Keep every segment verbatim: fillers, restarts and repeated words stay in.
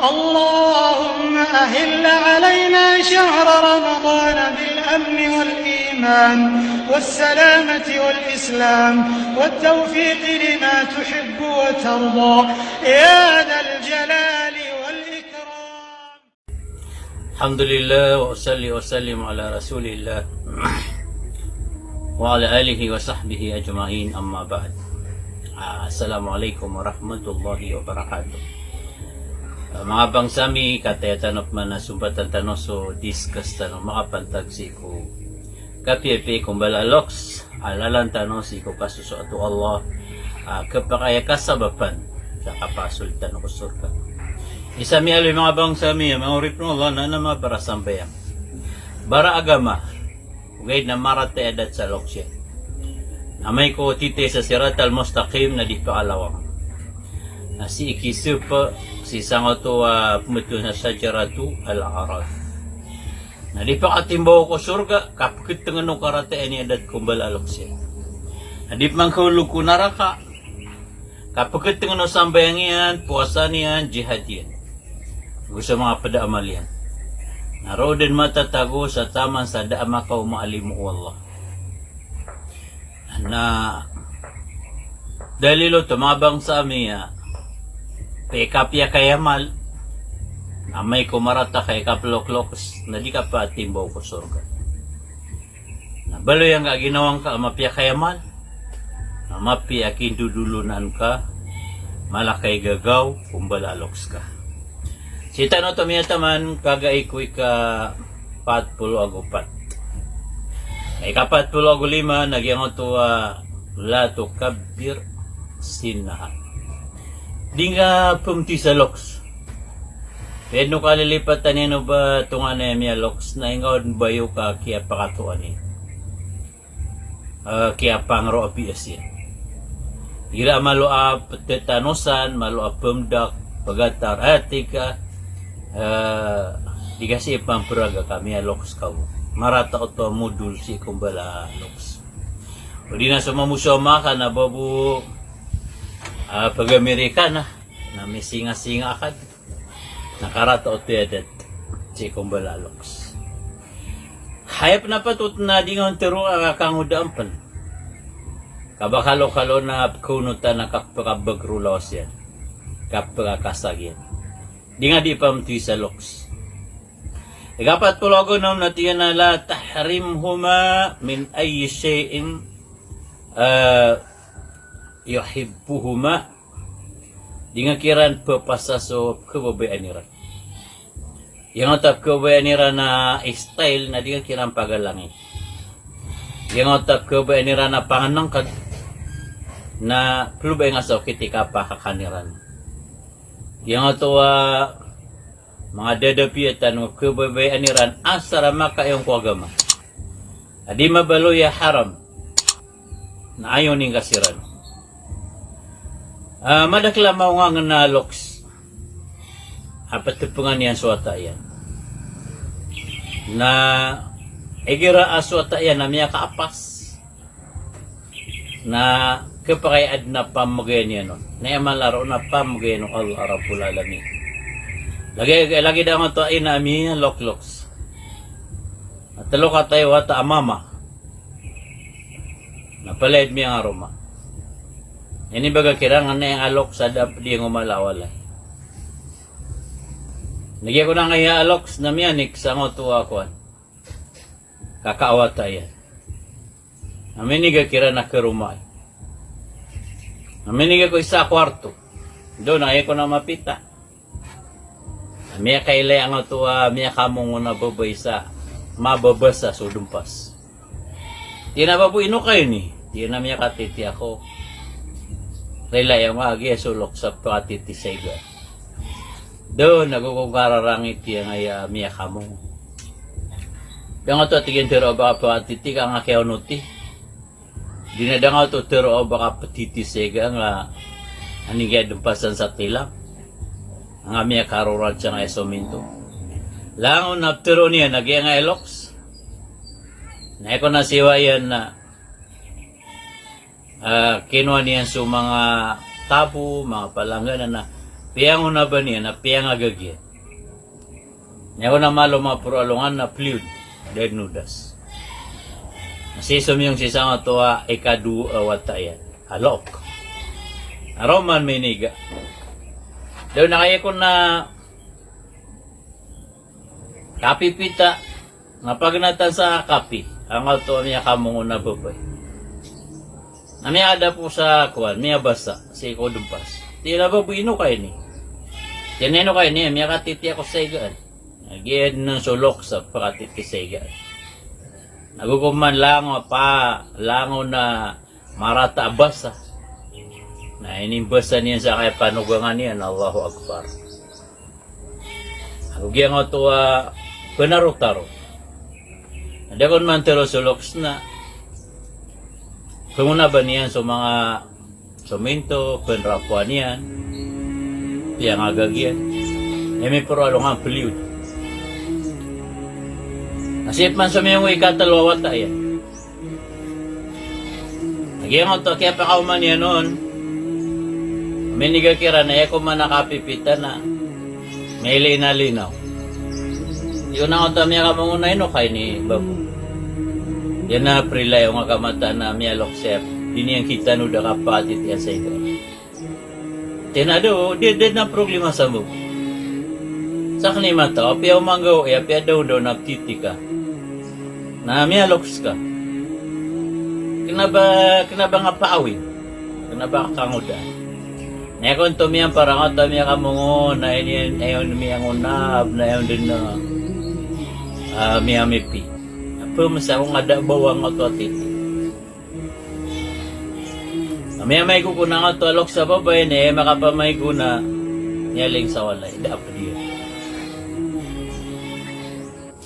اللهم أهل علينا شهر رمضان بالأمن والإيمان والسلامة والإسلام والتوفيق لما تحب وترضى يا ذا الجلال والإكرام. الحمد لله، وأصلي وأسلم على رسول الله وعلى آله وصحبه أجمعين، أما بعد. Ah, Assalamu alaikum warahmatullahi wabarakatuh. Ah, manga bangsa mi, kataya tano pman a sombatan tano so discuss tano makapantag sii ko kapiyapiya ko mbala a loks, a lalan tano sii ko kasosoat o Allah, ah, khapakay a kasabapan sa kapasold tano ko sorga. Isa miyaaloy, manga bangsa mi, manga oripn o Allah, na, na manga barasambayang, baraagama, ogaid na marata i adat sa loks iyan. Na amay ko titay sa siratal mustaqim na di pakalawang. Na sii kisp, sii sangkoto a pmbtowan sa shajaratu al-araf. Na di pakatimbaw ko sorga, kapkhtngn o karata iyan i adat ko mbala a loks iyan. Na di pman kaolog ko naraka, kapkhtngn o sambayang iyan, powasa niyan, jihad iyan, go so manga pd a amal iyan. Na roo dn matatago sa taman sa da a makaoma a limo o Allah. Na dalil oto, manga bangsa mi, a pkapiyakay a mal, amay ko marata ka i kaplokloks, na di ka patimbaw ko sorga. Na baloy angka a ginawa ngka a mapiyakay a mal, a mapiya a kindodolonan ka, mala ka i gagaw ko mbala a loks ka. Sii tano oto miyataman, kagai ko ikapat polo ago pat. Ikapat polo ago lima, na giyangkoto a la tukabbir sinnaha. Di ngka pmti sa loks. Ped o kalilipatan iyan o ba tonganay a miyaloks na ingka on bayo ka kiyapakatoan iyan, eh, kiyapangroo a bias iyan. Igira a malo a pthatanosan, malo a pmdak, pgatar, eh, tig ka, eh, di ka sii pampraga ka miyaloks ka bo. Marata oto a modol sii ko mbala a loks. O di na so mamosoma ka na ba bo, ah, pag-Amerika na, na misingasinga ka. Na karata oto i adat sii ko mbala a loks. Aya pn a patot na di ngka on tharoa a kangodaan pn, ka ba kalokalo na pkhaonotan a kapkabagr o lawas iyan, kapkakasag iyan. Di ngka di pamti sa loks. Ikapat polo ago onom na tig iyan a la tahrimhuma min ayyi shay'in, eh, yuhibbuhuma. Di ngka kiran pphasa so pkhababayaan iran. Giyangkoto a pkhababayaan iran a style na di ngka kiran pagalangi. Giyangkoto a pkhababayaan iran a pangnngkd na ploba i ngka sa okit i kapakakan iran. Giyangkoto a manga dadapiya tano a pkhababayaan iran asar a makaiyong ko agama a di mabaloy a haram, na ayon ingka siran. Ah, madakl a maongangn a loks a ptpngan iyan so wata iyan. Na igira a so wata iyan na miyakaapas, na khapakay a adn a pamgayan iyan on. Na aya mala roo na pamgayan o Allah Rabbul Alamin. Lagid, lagid angkoto a ina a miyalokloks. Na tlo kataya i wata a mama. Na palaya dn miyangaroma. Inimbaga kiran a aya ngka loks a da a pd iyan o mala a walay. Na giya kon angkaya a loks na miyanik sangkoto a kowan, kaka a wata iyan. Na miniga kiran a karoma. Na miniga ko isa a kowarto. Doon a aya kon a mapita. Na miyakailay angkoto a miyakamongo na babay sa mababasa so dmpas. Tig iyan a, "Babo, ino ka ini?" Tig iyan a, "Miyakatiti ako." Rilai a magi a so loks a pakatiti sa iga. Doon a go ko kararangit iyan a aya miyakamongo. Giyangkoto a tig iyan tharoa ba ka pakatiti ka nga kiyaonoti. Di na da ngka oto tharoa ba ka ptiti sa iga nga, ah, anigiya dmpasan sa tilang. Nga miyakarorad sa nga isominto. Langon na ptharoon iyan a giyangkaya loks. Na aya kon a siyowa iyan na, ah, kinowa niyan so manga tabo, manga palangganan na Piyangonabaniyan a piyangagagiyan. Niyan ko na malo maporo alongan na pliod, da den odas. Na sii somiyong sii sangkoto a ikadowa a wata iyan a look. Na roo man miniga. Daw na kaya ko na kapipita, na paganatan sa kapi angkoto a miyakamongo na babay. Na miyada po sa kowan, miyabasa sii ko dempas. Tig iyan a, "Baboy, ino ka ini?" Tig iyan a, "Ino ka ini? Miyakatiti ako sa igaan." Na giya den so look sa pakatiti sa igaan. Na go ko man langon pa, langon na marata a basa. Na inimbasa niyan sa kaya panogangan iyan, Allahu Akbar. Ago giyangkoto a penarotaro. Na da kon man tero so loks na pengonabaniyan so manga sominto, penrapoan iyan, piyangagagiyan. Aya miporo alongan peliod. Na sii pman somiyong ikatelo a wata iyan. Giyangkoto a kiyapakaoma niyan on, miniga kiran a aya ko man a kapipita na milinalinaw. Iyo na oto a miyakamongo na ino ka ini babo. Iyan a prilayo nga kamata na miyaloks iyan. Di niyan kitaan o da kapatitiya sa iga. Tig iyan a, "Ado, di, di na problema sa mbo. Sakn i mata, apiya o manggaw, apiya daw daw na ptiti ka. Na miyaloks ka. Kena ba, kena ba nga paawin. Kena ba ka kangoda." Na aya kon to miyampar angkoto a miyakamongo, na iniyan, ayon miyangonab, na ayon den, ah, miyamipi. Apa masa ko nga da bawang oto a titi. Miyamay ko kona angkoto a loks a babay, na aya makapamay kona, miyaling sa walay, da a pediya.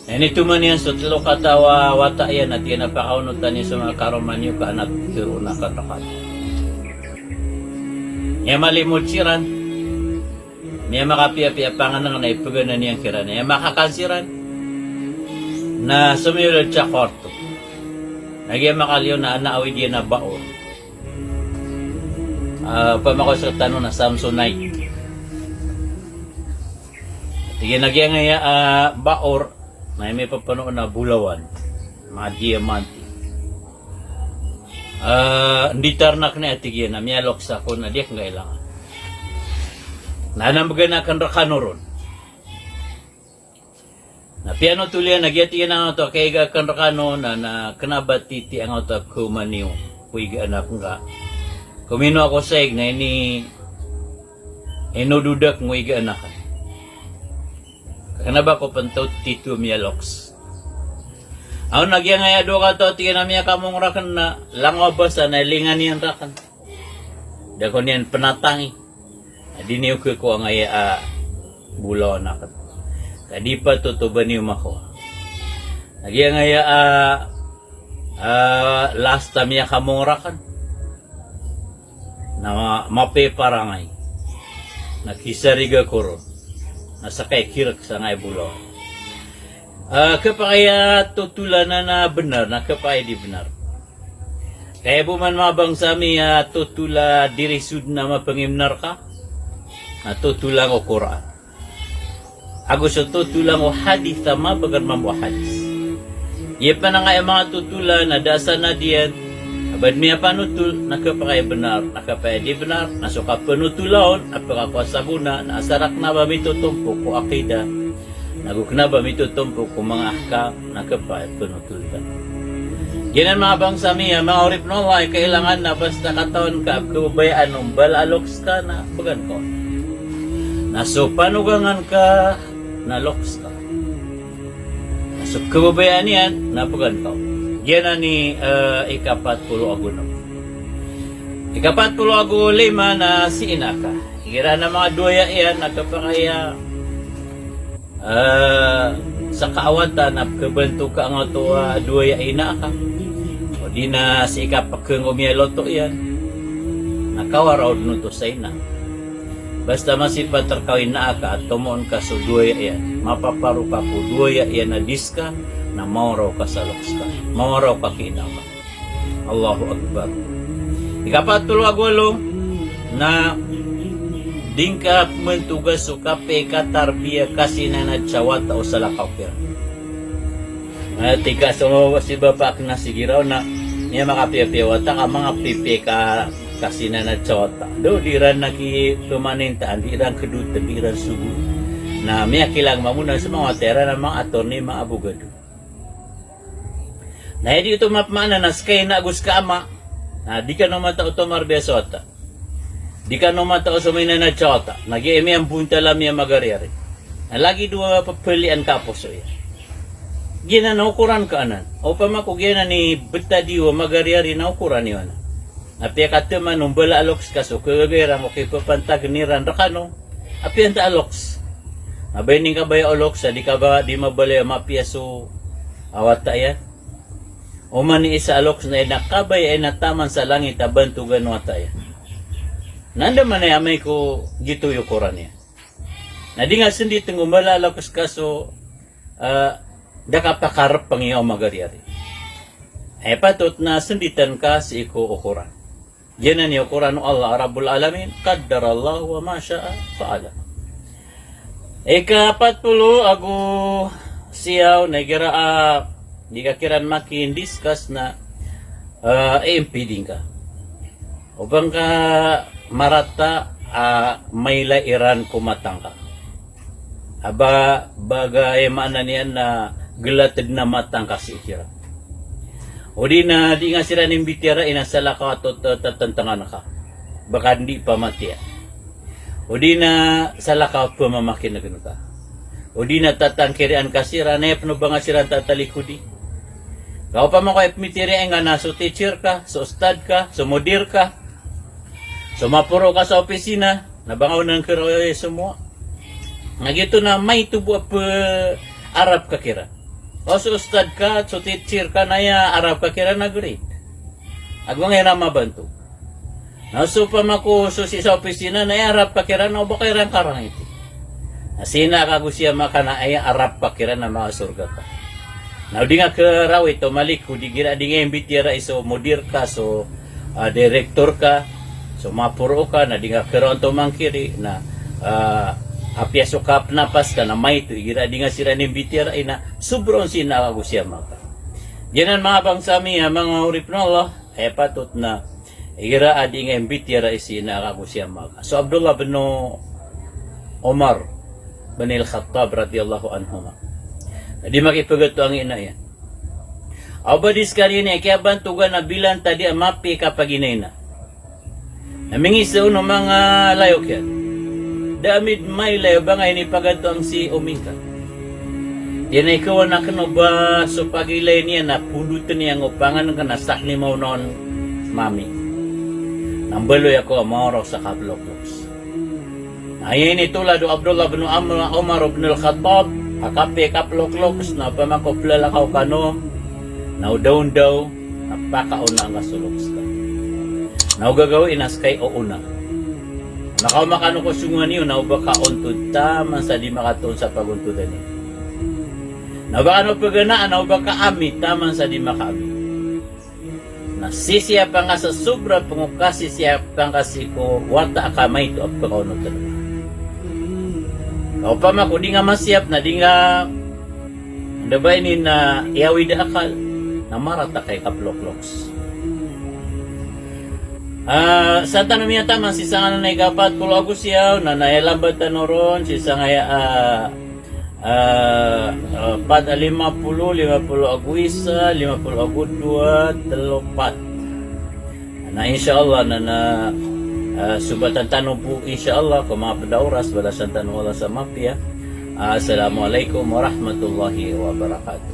Na initoman iyan so telo kataw a wata iyan, na tig iyan a pakaonotan iyo so manga karoma niyo ka anak tero na katakan. Miyamalimod siran. Miyamakapiyapiya pangeneng na ipeganan iyan kiran. Aya makakan siran na somiyolod sa kwarto. Na giya makaliyo na ana awid iyan a baor. Ah, opama ko sekatano na Samsonite. Tig iyan a giyangkaya a baor na aya mipepeno on na bolawan, manga diamante. Ah, nditarnak niyan, tig iyan a miyaloks ako na di ak ngkailangan. Na ana mbegan aken rekano ron. Na piyanotol iyan a giya, tig iyan, angkoto a kaiga aken rekano na, na kena ba titi angkoto a khaoma niyo ko igaan aken ka. Komino ako sa ig na ini, inodod aken ko igaan aken. Kena ba ko pento tito miyaloks. Aw, na giyangkaya dowa kataw, tig iyan, a miyakamongo raken na langowan a basa na ilingan iyan raken. Da ko niyan penatangi. Na di niyo khakowa angkaya a bolawan aken. Ka di patot o ba niyo makowa. Na giyangkaya a, a, last a miyakamongo raken na ma-, mapiya i parangay. Na kisariga ko ron. Na sekay kirek sangkai bolawan. Ah, khapakay a totolan a na benar, na khapakay a di benar. Ka aya bo man manga bangsa mi a totol a di risoden a mapengibenar ka, na totolan ko Qur'an. Ago so totolan ko hadith a mabegan mambo a hadith. Aya pen angkaya manga totolan a da a sanad iyan, a ba den miyapanotol, na khapakay a benar, na khapakay a di benar, na so kapenotola on, a pekakowa sa gona, na asar a kena ba mitotompok ko aqidah, na go kena ba mitotompok ko manga ahkam, na khapakay a penotol tano. Giyanan manga bangsa mi a manga oripen o Allah, i kailangan na basta katawan ka a khababayaan o mbala a loks ka na began ka on. Na so panogangan ka na loks ka. Na so khababayaan iyan na began ka on. Giyanan i, eh, ikapat polo ago nem. Ikapat polo ago lima na si ina ka. Igira na manga dowa aya iyan na khapakay a, eh, seka a wata na pekhabantoka angkoto a dowa aya i ina ka. O di na sii ka pekeng o miyaloto iyan. Na kawaraod oto sa ina. Basta masipat reka o ina ka a tomoon ka so dowa aya iyan. Mapaparo ka ko dowa aya iyan a dis ka, na mawaraw ka sa loks ka. Mawaraw ka ki ina ka. Allahu Akbar. Ikapat polo ago walo na Di ngka pmbntoga so kapiya katarbiya kasinanad sa wata o salakaw kiran. Na tig ka so, si bapa akn na si giraw na miyamakapiyapiya wata ka manga pipiya ka, kasinanad sa wata. Do di iran na ki pmanintaan, di iran kdotn, di iran sogo. Na miyakilang mambo na so manga wata iran na manga attorney, manga abogado. Na aya di oto mapmaana na ska ina ago ska ama, na di kano matao oto marbiya sa wata. Di kano matao so minanad sa wata. Na giya i miyambontal a miyamagariyari. Na lagid o a pphalian ka a poso iyan. Giyanan na okoran ka anan. Opama ko giyanan i btad iyo a magariyari na okoran iyo anan. Na piyakataman o mbala a loks ka so kagagay ran o kipapantagn iran rkano. Apiya antaa a loks. Na ba ini ngka baya o loks a di ka ba, di mabalay a mapiya so a wata iyan. Oman i isa a loks na aya kabaya iyan a taman sa langit a bantogan o wata iyan. Na andamanaya amay ko giyoto i okoran iyan. Na di nga snditn o mbala a loks ka so, ah, da ka pakarpng iyan o magariyari. Aya patot na snditn ka sii ko okoran. Giyanan i okoran o Allah Rabbul Alamin, qaddarallahu wa ma sha'a fa'ala. Ika pat polo ago siyaw na igira a di ka kiran makindiskas na, ah, impiding ka. O ba ngka marata a mailay iran ko matang ka. A ba, baga aya maana niyan na glatd na matang ka sii kiran. O di na di nga siran imbitiyarai na salakaw a tot-, tatantngan ka. Ba ka di pamatiya. O di na salakaw a pmamakinegn ka. O di na tatangkirian ka siran, aya pn o ba nga siran tatalikodi. Ka opama ko aya pmitiyarai nga na so teacher ka, so ustad ka, so mudir ka, so maporo ka sa opisina, na ba nga onan kira aya somowa. Na giyoto na maito bo a parap ka kiran. O so ustad ka, so teacher ka, na aya arap ka kiran na grade. Ago nga iran mabantog. Na so opama ko so sii sa opisina na aya arap ka kiran na o ba ka iran karangiti. Na sii na kago sii a maka na aya arap ka kiran na makasorga ka. Na o di nga karawi to malikodi igira di nga imbitiyarai so mudir ka, so, ah, director ka, so maporo ka, na di nga karawi to mangkiri, na, ah, apiya so kapnapas ka na maito igira di nga siran imbitiyarai na sobra on sii na kago sii a maka. Giyanan manga bangsa mi a manga oripn o Allah, aya patot na igira a di nga imbitiyarai sii na kago sii a maka. So Abdullah bin Umar bin Al-Khattab radiyallahu anhuma. Na di makipagato ang ina iyan. Aw ba di skaniyan i kiyabantogan a bilantadi a mapiya i kapaginaina. Na mingiza on o manga layok iyan. Da ami dn mailay o ba nga inipagato ang si omi ngka. Giyanan i kawan akn o ba so pagilay niyan na pondotn iyan o pangnngkn a sakn i maona on mami. Na mbaloy ako a maoraw sa kaplokloks. Na aya initolad o Abdullah bin Amr, Umar bin Al-Khattab a kapiya i kaplokloks na opama ko plalakaw kano na o daondaw na pakaona angka so loks ka. Na o gagawii na ska i oona. Na kaoma kano ko songowan iyo na o ba ka ontod taman sa di makatoon sa pagontodan iyo. Na o ba kano paganaan na o ba ka ami taman sa di makaami. Na sisiyapa ngka sa sobra pn o kasisiyapa ngka sii ko wata a kamaito a pkaonotn ka. Ka opama ko di nga masiyap na di nga Anda ba ini na iyawid a akal na marata ka i kaplokloks. Ah, sa tano miyataman sii sangkanan a ikapat polo ago siyaw, na, na aya lambat tano ron sii sangkaya, ah, ah, ah, pat, lima polo, lima polo ago isa, lima polo ago dowa, telo, pat. Na insha Allah na, na, ah, sobatan tano bo insha Allah ko manga pd a oras, balasan tano o Allah sa mapiya. Ah, assalamu alaikum warahmatullahi wabarakatuh.